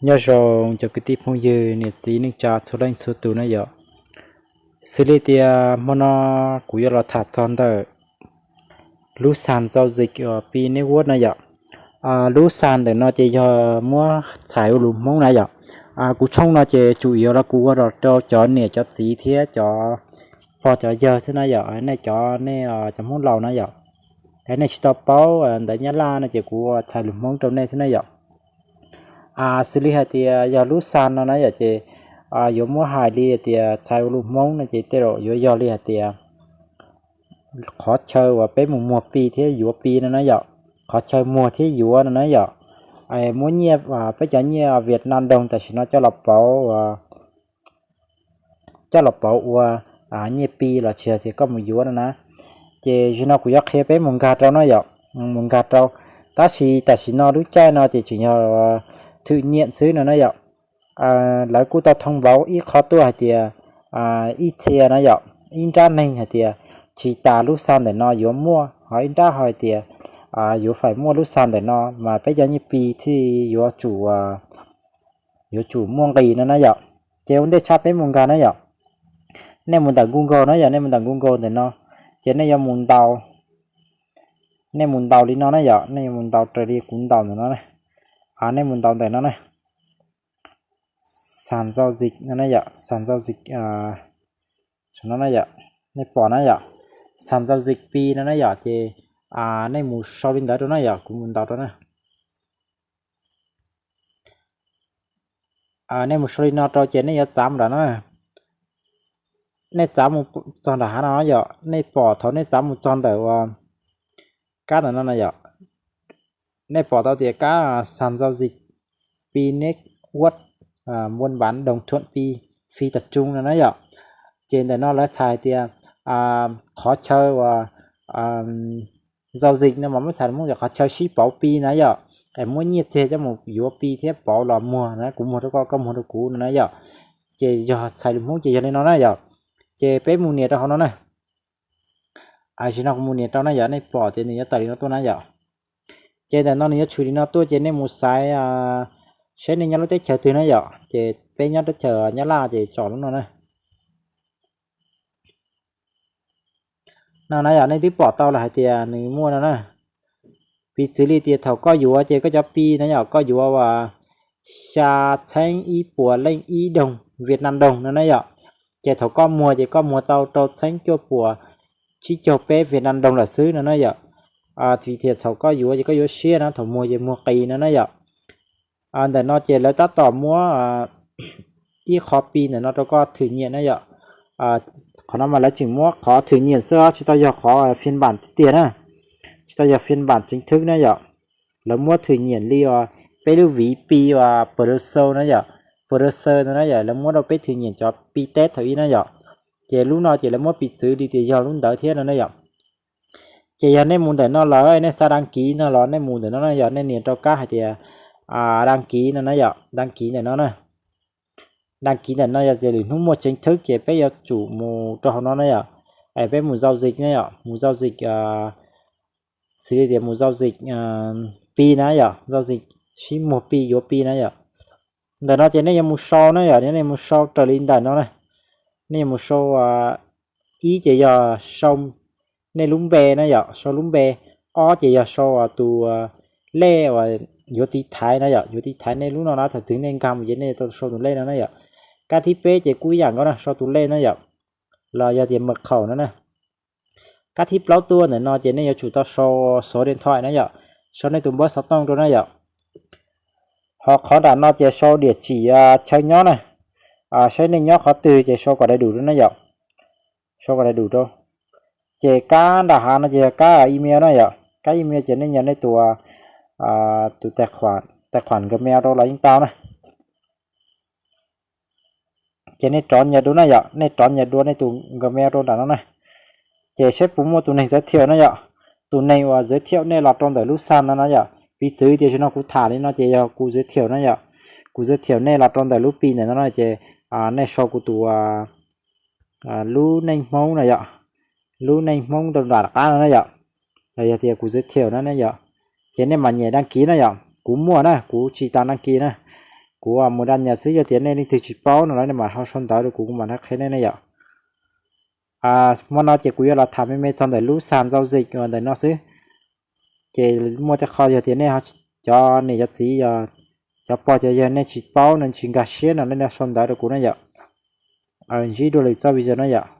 Nyob zoo cov kwv tij phooj ywg niam txiv neej tsa txhua leej txhua tus na yom. Xws li tias hmo no kuv yuav los tham txog ntawm lub xas zau zis uas Pi Network na yom. Lub xas ntawm no ces yog muab txhais ua lus Hmoob na yom. Kuv tshooj no ces tsum yuav los kuv ua los rau cov niam cov txiv thiab cov pog cov yawg xwb na yom, nej cov nej cov Hmoob laus na yom. Nej tsis tau paub ntawv Nyab Laj no ces kuv txhais lus Hmoob rau nej xwb na yom. Xws li hais tias yog lub xas no na yom ces yuav muab hais li hais tias txhais ua lus Hmoob no ces tej zaum yuav yog li hais tias qhov chaw uas peb mus muag Pi thiab yuav Pi no na yom. Qhov chaw muag thiab yuav no na yom. Muab nyiaj, peb cov nyiaj Vietnam đồng tam sim no coj los pauv coj los pauv ua nyiaj Pi los tsis yog tias koj mus yuav no na. Ces zaum no kuv yuav qhia peb mus nkag rau na yom, mus nkag rau. Tab sis tam sim no lub caij no ces tseem yog thử nghiệm xwb no na yom. Lawv kuj tau thông báo ib qho tuaj hais tias ib txhia na yom, ib nrab neeg hais tias tsis tas lub xas ntawm no yuav muaj, ho ib nrab hais tias yuav phải muaj lub xas ntawm no mas peb cov nyiaj Pi thiaj yuav tsum yuav tsum muaj nqis no na yom. Ces ua ntej tshaj peb mus nkag na yom. Nej mus ntawm Google na yom, nej mus ntawm Google ntawm no, ces nej yuav mus ntaus, nej mus ntaus li no na yom, nej yuav mus ntaus raws li kuv ntaus ntawm no na. Nej mus ntaus ntawm no na, xas zau zis no na yom, xas zau zis no na yom, nej pom na yom, xas zau zis Pi no na yom, ces nej mus sau li ntawd rau na yom, kuv mus ntaus rau na. Nej mus sau li no rau ces nej yuav txav mus nram no na. Nej txav mus txog nram hav no yom, nej pom thaum nej txav mus txog ntawm uas kab ntawm no na yom, nej pom tau tias kab xas zau zis Pi Network buôn bán đồng thuận Pi phi tập trung no na yom. Ces ntawm no lawv txhais tias qhov chaw uas zau zis no mas muab txhais lus Hmoob yog qhov chaw sib pauv Pi na yom. Es muab nyiaj txiag coj mus yuav Pi thiab pauv los muag na, kuv muag rau koj, koj muag rau kuv no na yom. Ces yog txhais lus Hmoob ces yog li no na yom. Ces peb mus nias rau hauv no na. Zaum no kuv mus nias rau na yom, nej pom tias nws yuav tawm li no tuaj na yom. Ces ntawm no nws yuav tshwm li no tuaj ces nej mus xaiv seb nej nyob lub teb chaws twg na yom. Ces peb nyob teb chaws Nyab Laj ces tsom lub no na. No na yom, nej twb pom tau los hais tias nws muaj no na. Piv txwv li tias thaum koj yuav ces koj cov Pi na yom, koj yuav uas xya txheeb ib puas leej ib đồng Việt Nam đồng no na yom. Ces thaum koj muag ces koj muag tau rau txheeb cuaj puas tsib caug peb Việt Nam đồng lawm xwb no na yom. Vim tias thaum koj yuav ces koj yuav siab na, thaum muag ces muag qis no na yom. Ntawm no ces lawv tab tom muab ib qho Pi ntawm no rau koj thử nghiệm na yom. Qhov no mas lawv tseem muab qhov thử nghiệm xwb, tsis tau yog qhov phiên bản tiag tiag na, tsis tau yog phiên bản chính thức na yom. Lawv muab thử nghiệm li uas peb lub vis Pi uas browser na yom, browser no na yom, lawv muab rau peb thử nghiệm cov Pi test thaum ub na yom. Ces lub no ces lawv muab piv txwv li tias yog lub ntawd thiab no na yom. Ces yog nej mus ntawm no lawm nej xav đăng ký no los nej mus ntawm no na yom, nej nias rau kab hais tias đăng ký no na yom, đăng ký ntawm no na. Đăng ký ntawm no yog tias lwm hnub muaj chính thức ces peb yuav tsum mus rau hauv no na yom. Es peb mus giao dịch na yom, mus giao dịch xws li tias mus giao dịch Pi na yom, giao dịch sib muag Pi yuav Pi na yom. Ntawm no ces nej yuav mus sau na yom, nej mus sau raws li ntawm no na. Nej yuav mus sau ib ces yog sau nej lub npe na yom, sau lub npe. Ob ces yog sau tus lej uas yuav tiv thaiv na yom, yuav tiv thaiv nej lub no na, thaum twg nej nkag mus ces nej tau sau tus lej no na yom. Kab thib peb ces kuj ib yam nkaus na, sau tus lej na yom, los yog tias mật khẩu no na. Kab thib plaub tuaj ntawm no ces nej yuav tsum tau sau số điện thoại na yom, sau nej tus npawb xov tooj rau na yom. Ho qhov nram no ces sau địa chỉ chaw nyob na, saib nej nyob qhov twg ces sau kom đầy đủ rau na yom, sau kom đầy đủ rau. Ces kab nram hav no ces yog kab email na yom, kab email ces nej nyias nej tus, tus tài khoản, tài khoản Gmail rau los yeej tau na. Ces nej rov nyias dua na yom, nej rov nyias dua nej tus Gmail rau nram no na. Ces saib puas muaj tus neeg giới thiệu na yom, tus neeg uas giới thiệu nej los rau ntawm lub xas no na yom. Piv txwv tias zaum no kuv tham li no ces yog kuv giới thiệu na yom, kuv giới thiệu nej los rau ntawm lub Pi ntawm no na ces nej sau kuv tus lub neej Hmoob na yom, lub neej Hmoob rau nram qab no na yom, los yog tias kuv giới thiệu na na yom. Ces nej mam nyem đăng ký na yom, kuv muaj na, kuv tsis tas đăng ký na. Kuv mus da nyas xwb, yog tias nej leej twg tsis paub no los nej mam ho sau ntawv rau kuv, kuv mam qhia nej ne yom. Hmo no ces kuv yuav los tham me me txog ntawm lub xas ntxau zim ua ntawm no xwb. Ces muaj tej qho yog tias nej cov niam cov txiv, cov pog cov yawg nej tsis paub no, tsis nkag siab no nej sau ntawv rau kuv na yom. Ntsib dua lwm txoj video na yom.